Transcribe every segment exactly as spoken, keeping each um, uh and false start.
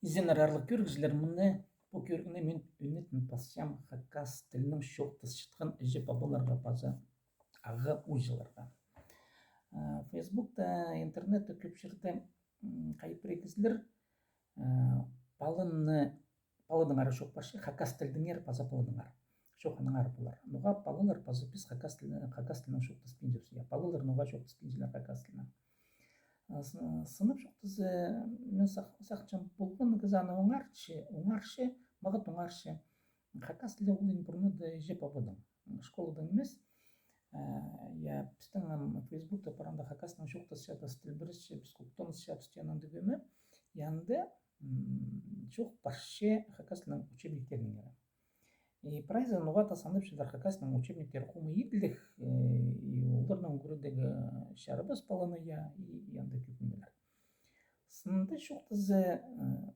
Изеннер, аарлығ кӧрігҷілер, мына пу кӧрігні мин ӱнетін пасчам хакас тілінең чоохтасчатхан іҷе-пабаларға паза ағаа-ууҷаларға. А, Фейсбукта, интернетте кӧп чирде, м, хай пірее кізілер, а, паланы, паладаңар чоох парча, хакас тілдеңер паза паладаңар. Чоох аннаңар полар. Ноға палалар паза піс хакас тілі-, хакас тілінең чоохтаспинчабыс, я, палалар ноға чоохтаспинчалар хакас тілінең. А, сы-, сынап чоохтаза, мин сах-, сағынчам, полған кізі аны оңарча, оңарча, мағат оңарча. Хакас тілі ол иң пурнада іҷе-пабадаң, школадаң нимес. А, я, пістің ам Фейсбукта парғанда хакастаң чоохтасчабыс, тілбіресчебіс, култанысчабыс тиген андағ ниме. Я, анда, м, чоох парча хакас тілінің учебниктерінеңер. И прайзы ноға-да санапчалар, хакастың учебниктері хомай иділіг, э, и оларнаң ӱгредерге чарабас паланы, я, и, и андағ кӧп нимелер. Сынында чоохтаза, э,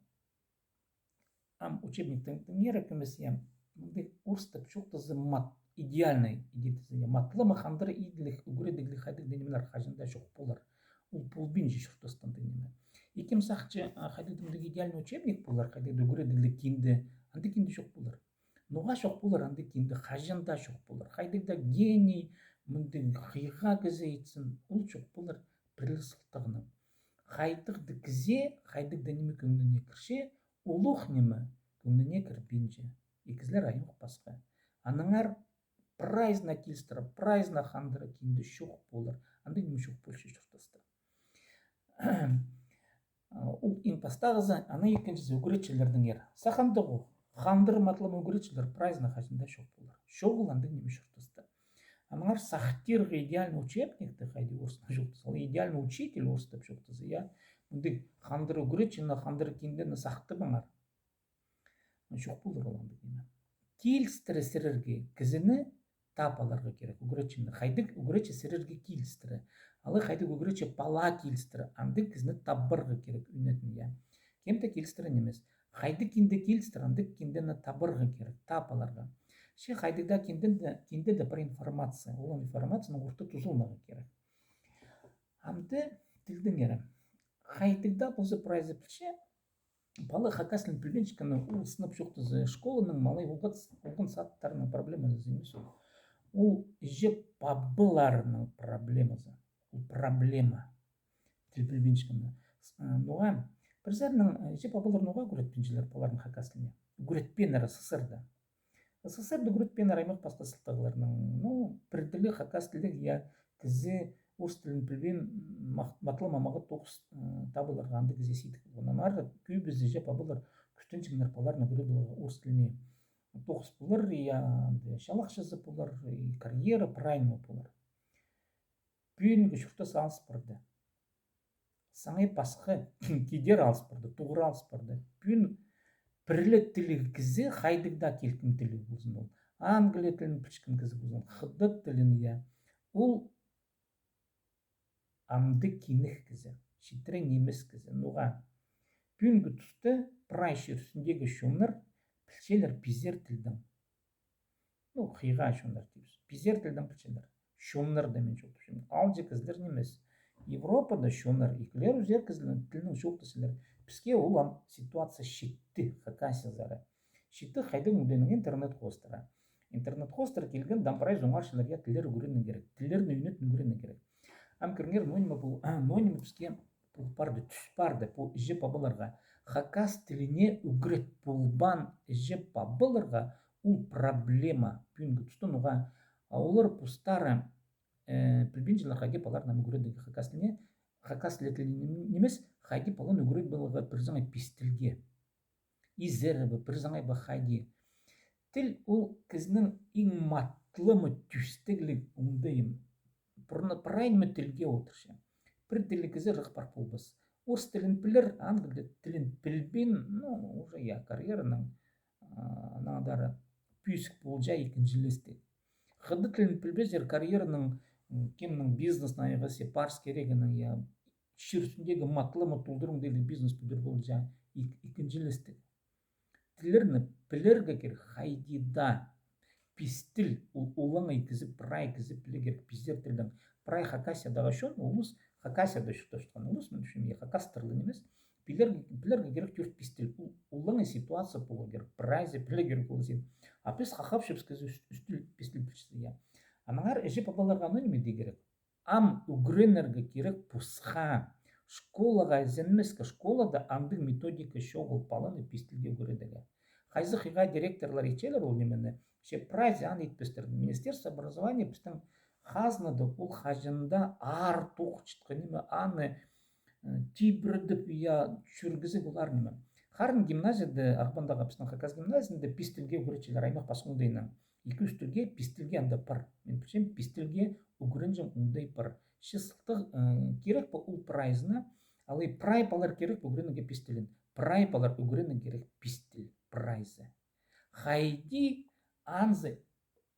ам учебниктеңер кӧмес, я, мындағ орыстап чоохтаза мат-, идеальный, идеальный, я, матлама хандыра иділіг, ӱгредігліг хайдағ-да нимелер хаҷан даа чох полар. Ол полбинча чуртаста андағ ниме. Икем сағынча, а, хайдағ-да мындағ идеальный учебник полар, хайдағ-да ӱгредігліг кинде, андағ кинде чох полар. Ноға чох полар андағ кинде, хаҷан даа чох полар. Хайдағ-да гений, мындағ хыйға кізі итсін, ол чох полар пір ле сылтағынаң. Хайдағ-да кізее хайдағ-да ниме кӧңніне кірче, улуғ ниме кӧңніне кірбинче. И кізілер аймах пасха. Аннаңар прайзына килістіре, прайзына хандыра кинде чох полар. Андағ ниме чох полча чуртаста. Ол иң пастағызы, анаң ікінҷізі ӱгретчілердеңер. Сағынчам, хандыра матлама ӱгретчілер прайзына хаҷан даа чох полар. Чоғыл андағ ниме чуртаста. Аннаңар сахтирға идеальный учебникті, хайди орыстап чоохтаза, ол идеальный учитель орыстап чоохтаза, я. Мындағ хандыра ӱгретчіні, хандыра киндені сахтабаңар. Чох полар ол андағ ниме. Килістіре сірерге кізіні таап аларға кирек, ӱгретчіні. Хайдағ ӱгретчі сірерге килістіре. Алай хайдағ ӱгретчі пала килістіре, андағ кізіні табарға кирек, ӱнетін, я. Кем дее килістіре нимес. Хайдағ кинде килістіре, андағ киндені табарға кирек, таап аларға. Че хайдағ даа кинде дее, кинде дее пар информация. Ол информацияны орта тузаланарға кирек. Амды тілдеңер. Хайдағ даа полза прайзы пілче, пала хакас тілін пілбинчеткені, ол сынап чоохтаза, школаның малай олған, олған садтарының проблемазы нимес ол. Ол іҷе-пабаларының проблемазы. Ол проблема. Тіл пілбинчеткені. С-, а, ноға? Пір саринаң, а, іҷе-пабалар ноға ӱгретпинчелер палаларын хакас тіліне? Ӱгретпееннер СССР-да. СССР-да ӱгретпееннер аймах пасха сылтағларнаң. Ну, пір тілі хакас тілі, я, кізі орыс тілін пілбеен, мах-, матлама мағат тоғыс, ы, таап аларға андағ кізее сидік полған. Аннаңар кӧбізі іҷе-пабалар кӱстенчеңнер палаларын ӱгредіп аларға орыс тіліне. Тоғыс полар, я, андағ чалахчазы полар, и карьера прай ниме полар. Пӱӱнгі чуртас алыс парды. Саңай пасха, кидер алыс парды, туғра алыс парды. Пӱӱн пір ле тіліг кізі, хайдағ даа килкім тіліг ползын ол. Англия тілін пілчеткен кізі ползын, хыдат тілін, я. Ол амды кинег кізі, читіре нимес кізі. Ноға? Пӱӱнгі туста прай чир ӱстӱндегі чоннар пілчелер пизер тілдең. Ну, хыйға чоннар тибіс. Пизер тілдең пілчелер. Чоннар даа мин чоохтапчам. Алҷа кізілер нимес. Европада чоннар, ікілер ӱзер кізілер тілінең чоохтасчалар. Піске ол ам ситуация читті, Хакасиязар. Читті хайдағ? Ӱнденің интернет хоостыра. Интернет хоостыра килген, даа прайзы оңарчалар, я, тіллер ӱгренерге кирек. Тіллерні ӱнетін ӱгренерге кирек. Ам кӧріңер, ноо ниме пол-, а, ноо ниме піске пол парды, тӱс парды пу іҷе-пабаларға. Хакас тіліне ӱгрет полбаан іҷе-пабаларға ол проблема пӱӱнгі туста. Ноға? А олар постары, э, пілбинчелер хайди палаларны ӱгредерге хакас тіліне, хакас тілі тіліне ним-, нимес, хайди паланы ӱгредіп аларға пір саңай пис тілге. Изер бе, пір саңай ба хайди. Тіл ол кізінің иң матлама тӧстігліг оңдайы. Пурна прай ниме тілге одырча. Пір тілліг кізі ырах пар полбас. Орыс тілін пілер, англия тілін пілбин, ну, уже, я, карьераның, а, анаңар пӧзік полча, ікінҷілестіг. Хыдат тілін пілбезер, карьераның, м, кемнің бизнеснаң ағазы, парыс кирегінең, я, чир ӱстӱндегі матлама толдырығ оңдайлығ бизнес пӱдір полча, ік-, ікінҷілестіг. Тіллерні пілерге кирек хайди даа. Пис тіл, ол, олаңай кізі, прай кізі пілерге кирек пизер тілдең. Прай Хакасиядағы чон, улус, Хакасияда чуртапчатхан улус, мин тіпчем, я, хакастар ла нимес, Пілерге, пілерге кирек тӧрт-пис тіл. Ол, олаңай ситуация поларға кирек. Прайзы пілерге кирек ол син. А піс хахапчабыс кізі ӱс-, ӱс тіл, пис тіл пілчезер, я. Аннаңар іҷе-пабаларға аны ниме дее кирек? Ам ӱгренерге кирек пасха. Школаға ізенмеске, школада андағ методика чоғыл паланы пис тілге ӱгредерге. Хайзы хыйға директорлар итчелер ол нимені, че прайзы аны итпестер. Министерство образования пістің хазнада ол хаҷан даа артых чатхан ниме, аны, э, тибіредіп, я, чӱргізіп олар ниме. Харын гимназияда, Ағбандағы пістің хакас гимназияда пис тілге ӱгретчелер, аймах пасха оңдайнаң. Ікі-ӱс тілге, пис тілге анда пар. Мин пілчем, пис тілге ӱгренҷең оңдай пар. Че сылтағ, э, кирек пе ол прайзына, алай прай палалар кирек пе ӱгренерге пис тілін? Прай палалар ӱгренерге кирек пис тіл, прайзы. Хайди анзы,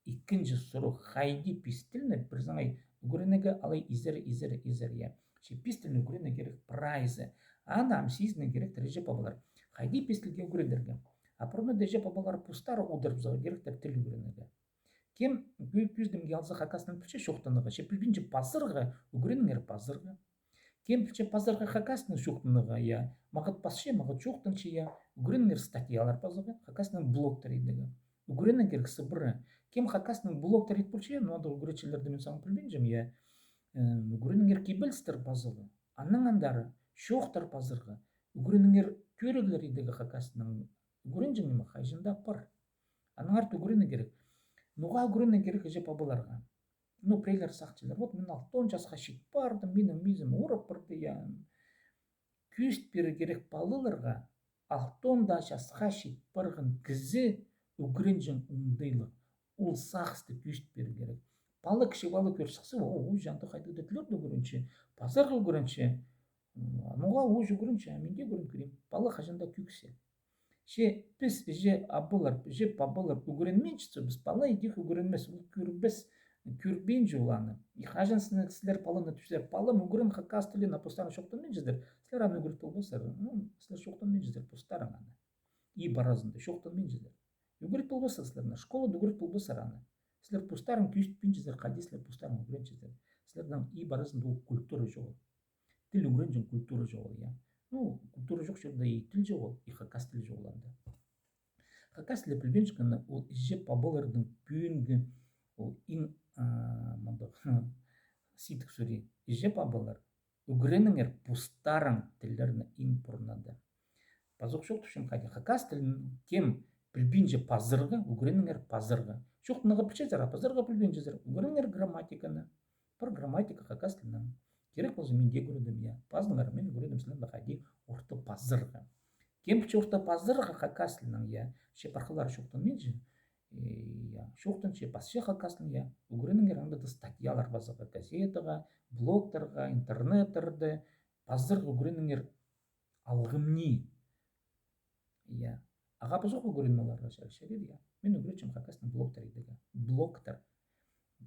ікінҷі сурығ, хайди пис тілні пір саңай ӱгренерге, алай изер, изер, изер, я. Че пис тілні ӱгренерге кирек прайзы. Аны ам сизінерге киректер іҷе-пабалар. Хайди пис тілге ӱгредерге? А пурнада іҷе-пабалар постары одырыбызарға киректер тіл ӱгренерге. Кем кӧ-, кӧзідімге алза хакас тілін пілче чоохтанарға, че пілбинче пазарға, ӱгреніңер пазарға. Кем пілче пазарға хакас тілін чоохтанарға, я, мағат пасча, мағат чоохтанча, я, ӱгреніңер статьялар пазарға, хакас тілінең блогтар идерге. Ӱгреніңер сыбыра. Кем хакас тілінең блогтар ит полча, ну, андағ ӱгретчілерні мин сағам пілбинчем, я. Э, ӱгреніңер кибелістер пазарға. Аннаң андар чоохтар пазарға. Ӱгреніңер тӧреглер идерге хакас тілінең. Ӱгренҷең ниме хаҷан даа пар. Аннаңар ӱгренерге кирек. Ноға ӱгренерге кирек іҷе-пабаларға? Ну, піреелер сағынчалар: вот мин алтон часха чит пардым, минің мизім урап парды, я. Кӧзіт пирерге кирек палаларға, алтон даа часха чит парған кізі ӱгренҷең оңдайлығ. Ол сағысты кӧзіт пирерге кирек. Пала, кічіг пала кӧр сыхса, о, ол чанда хайдағ-да тіллерні ӱгренче, пазарға ӱгренче. М, ноға ол ӱгренче, а мин дее ӱгрен кӧрем. Пала хаҷан даа кӧксе. Че піс, іҷе-абалар, іҷе-пабалар ӱгренминчетсе, піс пала идӧк ӱгренмес, ол кӧрбес, кӧрбинче ол аны. И хаҷан сі-, сілер паланы тӱзер: палам, ӱгрен хакас тілін, а постарың чоохтанминчазар, сілер аны ӱгрет полбассар. Ну, сілер чоохтанминчазар постарың аны. И паразында чоохтанминчазар. Ӱгрет полбассар сілер аны, школада ӱгрет полбассар аны. Сілер постарың кӧзітпинчезер, хайди сілер постарың ӱгренчезер. Сілернің и паразында ол культура чоғыл. Тіл ӱгренҷең культура чоғыл, я. Ну, культура чох чирде и тіл чоғыл, и хакас тілі чоғыл анда. Хакас тілі пілбинчеткені ол іҷе-пабаларның пӱӱнгі, ол иң, а, мындағ, сидік сурии. Іҷе-пабалар, ӱгреніңер постарың тіллерні иң пурнада. Пазох чоохтапчам хайди: хакас тілін кем пілбинче пазарға, ӱгреніңер пазарға. Чоохтанарға пілчезер, а пазарға пілбинчезер, ӱгреніңер грамматиканы. Пар грамматика хакас тілінең. Кирек полза, мин дее ӱгредем, я. Пазыңар, мин ӱгредем сілерні хайди орта пазарға. Кем пілче орта пазарға хакас тілінең, я. Че пархалар чоохтанминча, э, я, чоохтанча, пасча хакас тілін, я. Ӱгреніңер анда даа статьялар пазарға, газетаға, блогтарға, интернеттерде, пазарға ӱгреніңер алғым ни. Я. Ағаа пазох ӱгреніп аларға чарир, я. Мин ӱгретчем хакастың блогтар идерге. Блогтар.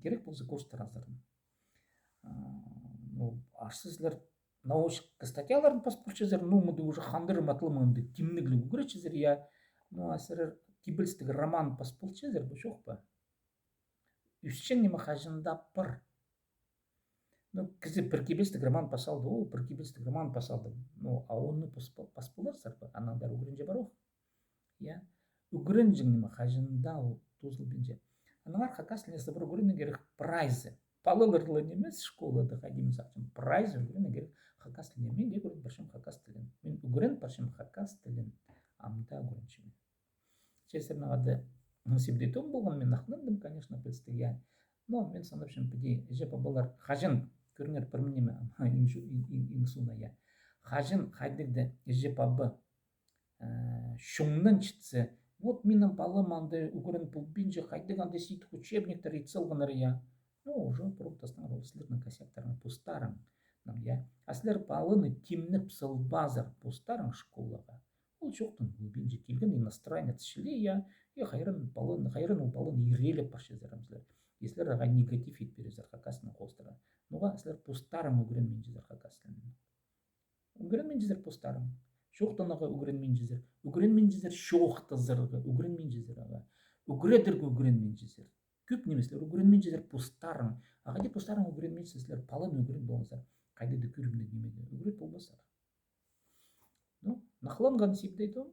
Кирек полза, курстар азарым. А, ну, арса сілер научный статьяларын пас полчазар, ну, мында уже хандырым атылымында тимнігліг ӱгретчезер, я. Ну, а сірер кибелістіг роман пас полчазар, пу чох па? Ӧсчең ниме хаҷан даа пар. Ну, кізі пір кибелістіг роман пас алды, о, пір кибелістіг роман пас алды. Ну, а оны пас, пас поларзар ба? Анаң андар ӱгренҷең пар ох. Я. Ӱгренҷең ниме хаҷан даа ол тоозылбинча. Аннаңар хакас тіліне сыбыра ӱгренерге кирек прайзы. Палалар ла нимес, школада хайди, мин сағынчам, прайзы ӱгренерге кирек хакас тіліне. Мин дее ӱгрен парчам хакас тілін. Мин ӱгрен парчам хакас тілін. Ам даа ӱгренчем. Че сірернең хада сибдей тоғын полған, мин ахландым, конечно, пілістіг, я. Но мин санапчам, піди, іҷе-пабалар, хаҷан, кӧріңер, пір ниме, иң чо-, иң, иң, иң соонаң, я. Хаҷан хайдағ-да іҷе-паба, э, чоңнанчатса: вот минің палам анда ӱгрен полбинча, хайдағ анда сидік учебниктер ит салғаннар, я. Ну, уже пурун тастаңар, ол сілернің косяктарың, постарың, я. А сілер паланы тимнеп салбазар постарың школаға, ол чоохтан полбинча. Килген иностранец чіли, я, и хайран паланы, хайран ол паланы ирелеп парчазар ам сілер. И сілер ағаа негатив ит пирезер хакастың хоостыра. Ноға сілер постарың ӱгренминчезер хакас тілін? Ӱгренминчезер постарың. Чоохтанарға ӱгренминчезер. Ӱгренминчезер чоохтазарға, ӱгренминчезер ағаа. Ӱгредерге ӱгренминчезер. Кӧп нимезі сілер ӱгренминчезер постарың. А хайди постарың ӱгренминчезер, сілер паланы ӱгрен полыңзар. Хайди-да кӧрімніг нимеге ӱгрет полбассар. Нахланған сибдей том.